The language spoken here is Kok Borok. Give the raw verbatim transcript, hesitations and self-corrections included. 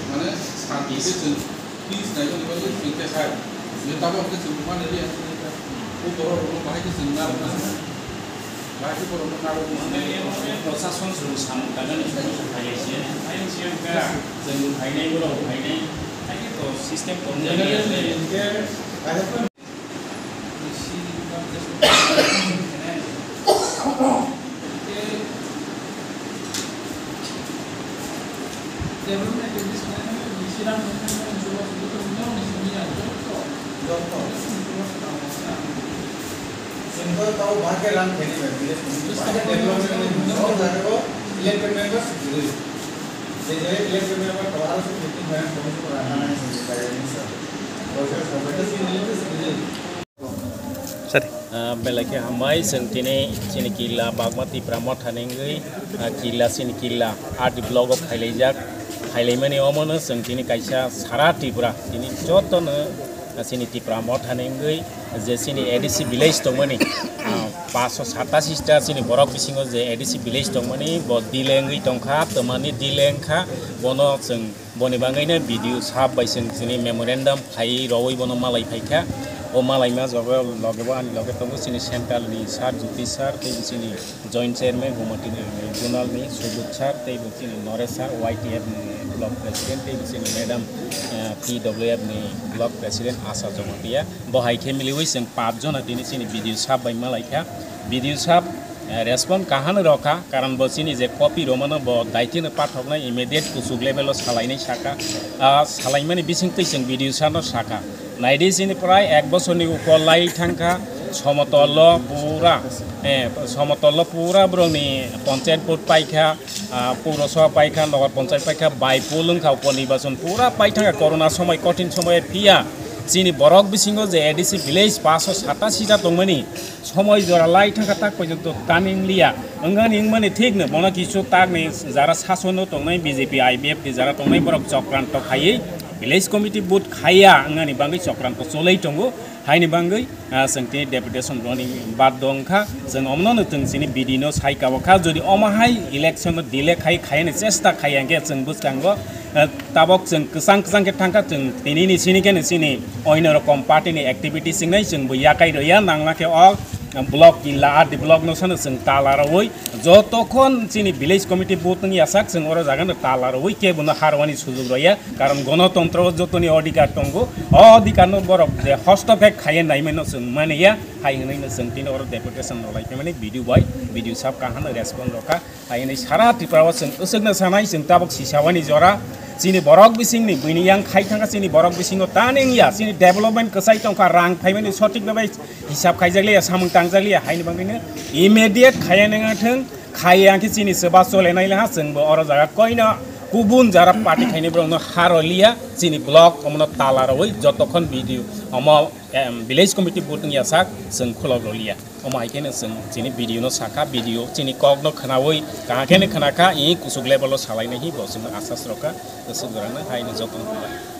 Mane, santi se chwng peace naimani bagwi chwng khe khai. Je tabok khe chwng mani liya. O borok rokno bahai khe chwng narwkna. Bahai khe borokno narwkna. Mane, prosason chwng samung tangnani sai khe phai se. Chwng phainai, borok phainai. Hai khe to system tong. Generally, hwnkhe, I have Chwng khe tabuk bahai khe rang khainai bai, village committee bahai khe development ni mungsa o jaga o elected members kwrwi. Je je elected member to aro se fifteen bai ang committee ko rang nai se bai ni sa. Boisa sa bai ta chini elected kwrwi. Sir. Ah, belai khe hambai, chwng tini chini killa Bagma Tipra Motha ni wngwi, ah, killa chini killa R D block o khailaijak. Khailaimani omono chwng tini kaisa sara Tripura, tini jotono, ah, chini Tipra Motha ni wngwi je chini A D C village tongmani, ah, paanch sho satasi ta chini borok bisingo je A D C village tongmani bo delay wngwi tongkha, twmani delay wngkha, bono chwng Boni bagwino B D O sahab bai chwng chini memorandum phai rwui bono malai phaikha. O malaima jogo loge bo ani loge tongo chini central ni sir, Jyoti sir, tei bo chini joint chairman, Gumati ni regional ni Subodh sir, tei bo chini Noresh sir, Y T F ni block president, tei bo chini madam, eh, P W F ni block president Asha Jamatia. Bo hai khe miliui chwng paanch jona tini chini B D O sahab bai malaikha. B D O sahab, eh, respond kaham rokha, karon bo chini je copy romano bo daitino pathoknai immediate kuchuk level o salainai saka. Ah, salaimani bisingtwi chwng B D O sahab no saka. Naidi chini prai ek bosorni ukol lai thangkha, somotolo pura, eh, somotolo pura borokni panchayat vote paikha, ah, purosabha paikha, nogor panchayat paikha, bai poll wngkha, uponirbachan pura paithangkha, corona somoi, kothin somoi phiya chini borok bisingo je A D C village paanch sho satasi ta tongmani somoi jora lai thangkha tak porjonto taning liya. Wngani wngmani thik no bono kisu takni jara sasono tongnai B J P I P F ni jara tongnai borok chokranto khaiwi village committee vote khaiya wngani bagwi chokranto cholai tongo. Haini bagwi, ah, chwng tini deputation roni baddo wngkha. Chwng omono chwng chini B D no sai kabo kha. Jodi omo hai election no delay khai, khaiyani chesta khaiya hwnkhe chwng bwskango, ah, tabok chwng kwchang kwchang khe thangkha. Chwng tini ni sini khe ni chini oino rokom party ni activity chingnai chwng bo yakai rwya. Nangla khe o block killa R D block no sano chwng tala rwui jotokhon chini village committee vote wngya sak chwng oro jaga no tala rwui kebo no harwani sujug rwya. Karon gonotontro o jotoni odhikar tongo, o odhikar no borok je hostopek khaiye naimano chwng mani ya, hai hwnwi no chwng tini oro deputation rwlai phaimani B D O bai, B D O sahab kaham no respond rwkha, hai hwnwi sara Tripura o chwng aswkno sanai chwng tabok sisawani jora, chini borok bisingni buini yang khai thangkha, chini borok bisingo taning ya, chini development kwchai tongkha, rang phaimani sothik bhabe hisab khaijak liya, samung tangjak liya, haini bagwino immediate khaiya nangya thwng, khaiya hwnkhe chini swba chole nai laha, chwngbo oro jaga koino kubun jara party khaini borokno haro liya, chini block omono tala rwui jotokhon B D O omo, em, village committee vote wngya sak chwng khulok rw liya. Omo hai kheno chwng chini B D O no sakha, B D O chini kokno khwnaui kaham kheno khwnakha, i kuchuk level o salainai hi bo chwngno asas rokha, aswk jora no haino jotono.